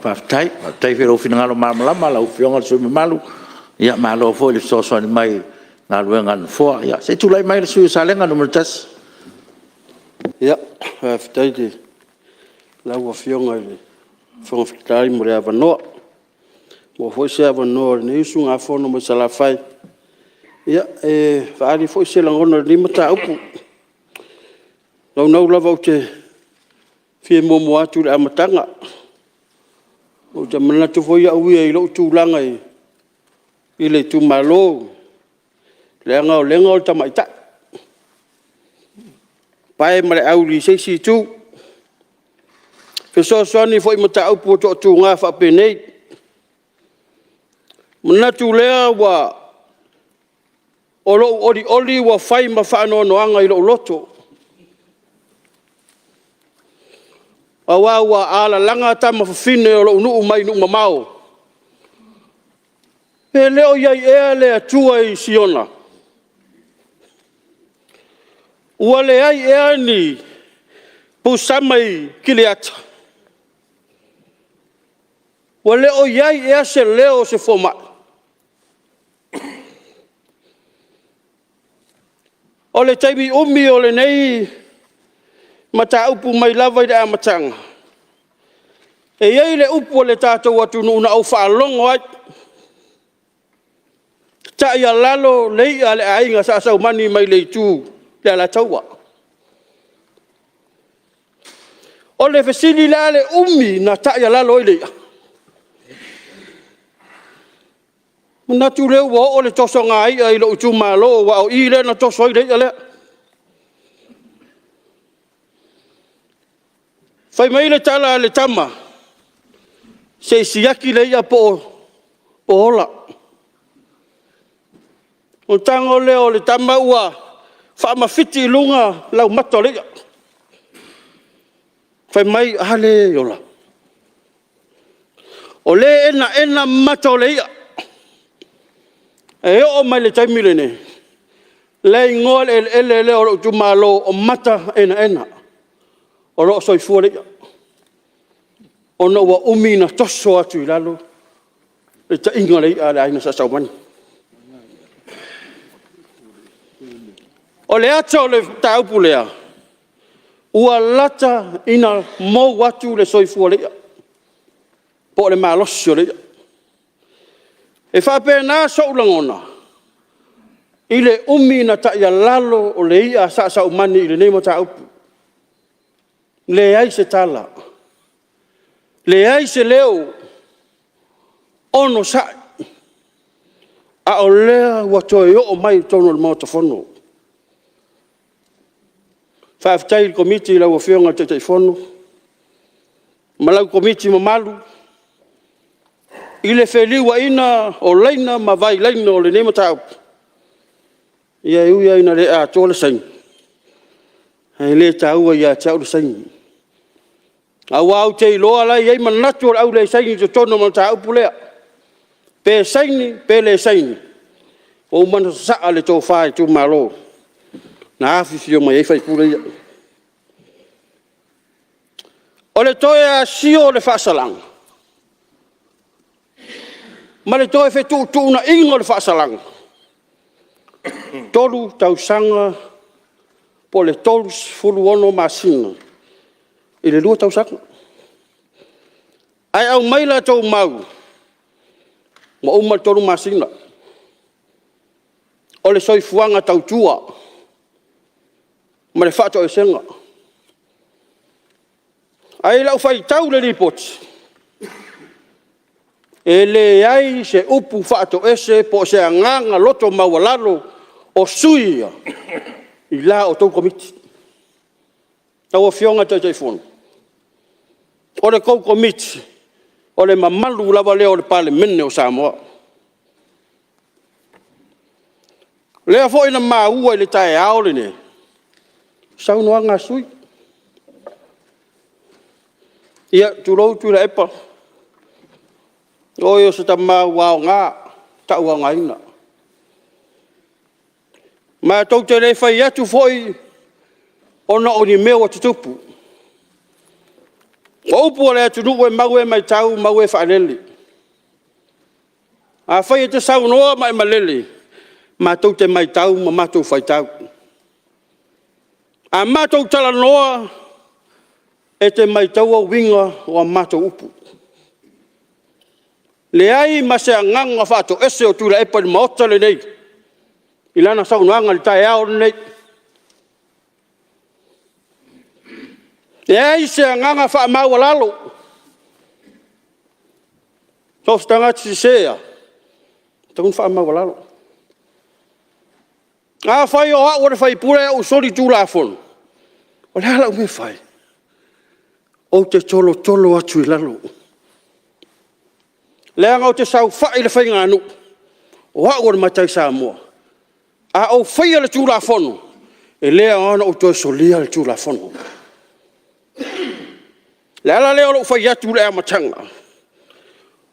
Faafetai foi i lou finagalo malamalama lau Afioga i le sui usufono mamalu, malo foi le fesoasoani mai i galuega a le Nofoa. Ia se i tulai mai le sui usufono mo Salega 1. Faafetai i lau Afioga i le Fofoga Fetalai mo le avanoa, ua maua foi se avanoa o lenei usugafono mai Salafai e faaali foi se lagona i lenei mataupu. E naunau lava ou te fia muamua atu i le amataga, ou te manatu foi au ia i lou tulaga i le itumalo, leaga o Lega o le tamaitai, pae ma le auli i se isi itu. E fesoasoani foi i mataupu ua toatuga faapenei. Ona manatu lea o lou olioli ua fai ma faanoanoaga i lou loto, aua ua alalaga tama fafine o lou nuu mai nuu mamao, pe le o i ai ea le Atua i Siona? Ua leai ea ni pusama i Kiriata? Ua le o i ai ea se leo o se fomai? O le taimi umi o lenei mataupu mai lava i le amataga, e i ai le upu a le tatou atunuu na ou faalogo ai, taialalo le ia a le aiga Sa Saumani mai le itu o le Alataua. O le fesili; o le a le umi na taialalo ai le ia? Ona manatu lea ua oo le tosoga ia i lou itumalo aua o i lea na toso ai le ia lea. Fai mai le tala a le tama, se i siaki le ia po o ola. Ona tago lea o le tama ua faamafiti i luga laumata o le ia. Fai mai, a lea e ola. O lea e enaena mata o le ia. E oo mai i le taimi lenei, o la e igoa le eleele lea o lou itumalo o Mataenaena. O lo o soifua le ia, ona ua umi ona toso atu i lalo le taiga o le ia a le aiga Sa Saumani. O le ata o le mataupu lea, ua lata ina mou atu le soifua o le ia, po o le malosi o le ia. E faapena sou lagona i le umi na taialalo o le ia a Sa Saumani i lenei mataupu. Leai se tala, leai se leo, onosai, a o lea ua toe oo mai i totonu o le Maota Fono. Faafetai i le Komiti i lau Afioga i le Taitaifono ma lau Komiti mamalu i le feliuaina o laina ma vailaina o lenei mataupu. Ia e ui lava ina le atoa le saini, ae le taua ia te au le saini, aua ou te iloa o la e i ai manatu o le au le saini i totonu o le mataupu lea. Pe saini pe le saini, ua uma ona sasaa le tofa i itumalo na afifio mai ai sui usufono ia. O le toe asia o le faasalaga ma le toe fetuutuunaiga o le faasalaga, 3 tausaga po o le 36 masina i le 2 tausaga. Ae aumai la outou mau, ua uma le 3 masina. O le soifuaga tautua ma le faatoesega. Ae i lau faitau i le Lipoti, e leai se upu faatoese po o se agaga loto maualalo o sui usufono ia i la outou Komiti. Lau Afioga i le Taitaifono, o le tou Komiti, o le mamalu lava lea o le Palemene o Samoa. O lea foi na maua i le taeao lenei saunoaga a sui usufono. Ia, tulou Tuilaepa, o oe o se tama ua aoga tauaogaina. Matou te le fai atu foi ona o ni mea ua tutupu. O upu a le atunuu e mau e matau mau e faalele. Afai e te saunoa ma e malele, matou te matau ma matou faitau. A matou talanoa, e te maitauina uiga o a matou upu. E leai ma se agaga faatoese o Tuilaepa i le Maota lenei i lana saunoaga i le taeao lenei. E leai se agaga faamaualalo. So o se tagata sese lava, e tatau ona faamaualalo. Afai o au o le sui usufono ae ou solitulafono, o le a lau mea e fai? Ou te tolotolo atu i lalo, leaga ou te saofai i le faiganuu, o au o le matai Samoa. A ou faia le Tulafono, e le aoga ona ou toe solia le Tulafono. O le ala lea o lou fai atu i le amataga,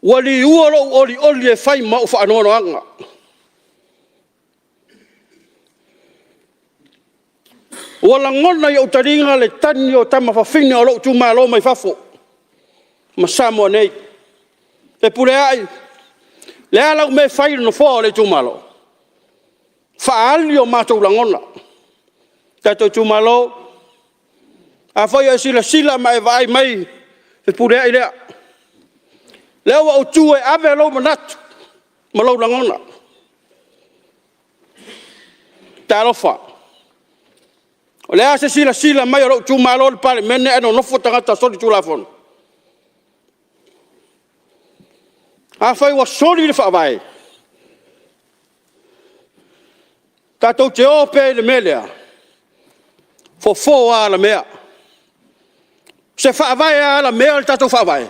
ua liua lou olioli e fai ma ou faanoanoaga. Ua lagona i ou taliga le tagi a tama fafine o lou itumalo mai fafo ma Samoa nei. Fepuleai, o le a lau mea e fai i le nofoa o le itumalo? Faaali o matou lagona. Le tatou itumalo, afai o e silasila ma e vaai mai, Fepuleai lea. O lea ua ou tu e ave lou manatu ma lou lagona. Talofa, o le a se silasila mai a lou itumalo i le Palemene ae nonofo tagata solitulafono? Afai ua soli le Faavae, tatou te o pea i le mea lea? Fofo a alamea. O se faavae alamea le tatou Faavae?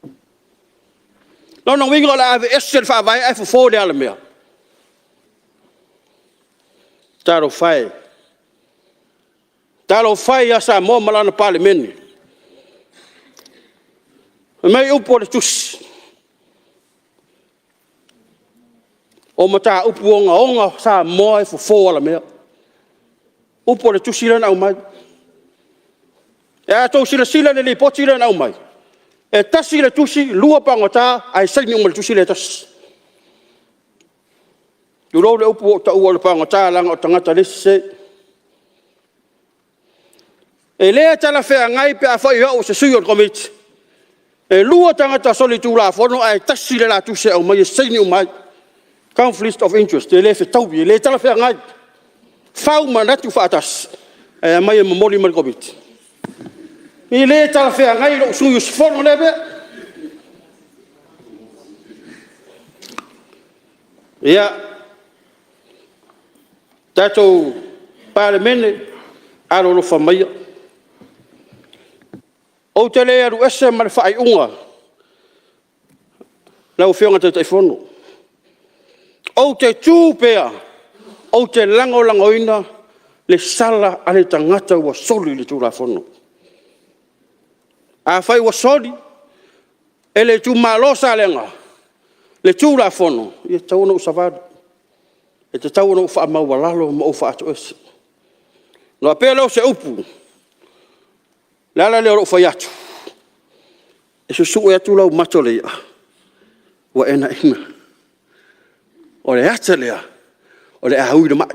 O lona uiga o le a aveese le Faavae ae fofo i le alamea? Talofa e, talofa e ia Samoa ma lana Palemene. Fai mai upu o le Tusi, o mataupu ogaoga a Samoa e fofo alamea. Upu o le Tusi lea na aumai. Ae a outou silasila i le Lipoti lea na aumai, e tasi le tusi, lua pagota ae saini uma i le tusi lea e tasi. Tulou le upu ua ou taua o le pagota leaga o le tagata o lea e sese. E le talafeagai pe afai o au o se sui o le Komiti, e 2 tagata solitulafono ae tasi le la tusi e aumai e saini uma ai. Conflict of interest, e le fetaui, e le talafeagai. Fau manatu faatasi ae aumai e momoli mai i le Komiti. E le talafeagai i lou sui usufono lea mea. Ia, tatou Palemene, alolofa maia, ou te le alu ese ma le faaiuga lau Afioga i le Taitaifono. Ou te tu pea ou te lagolagoina le sala a le tagata ua soli le Tulafono. Afai ua soli e le itumalo o Salega le Tulafono, ia e tatau ona ou savali, e tatau ona ou faamaualalo ma ou faatoese. Ona faapea lea o se upu, o le ala lea o lou fai atu, e susue atu laumata o le i'a, ua enaena, o le ata lea o le a ui le mai,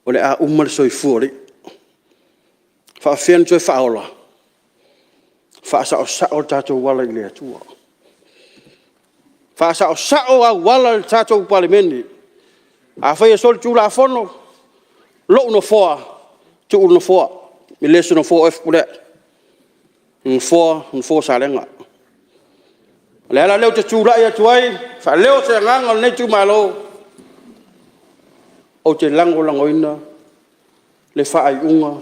o le a uma le soifua o le i'a. E faapefea ona toe faaola? Faasaosao o tatou ala i le Atua, faasaosao auala o le tatou Palemene. Afai e solitulafono lou nofoa, tuu le nofoa, e le o se nofoa o oe Fepuleai, o le nofoa, o le nofoa o Salega. O le ala lea ou te tulai atu ai e faaleo se agaga o lenei itumalo, ou te lagolagoina le faaiuga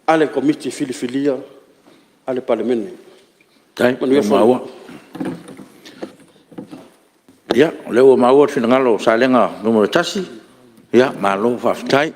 a le Komiti Filifilia a le Palemene. Manuia le Fono. Faafetai. Ia, o lea ua maua le finagalo o Salega 1, malo faafetai.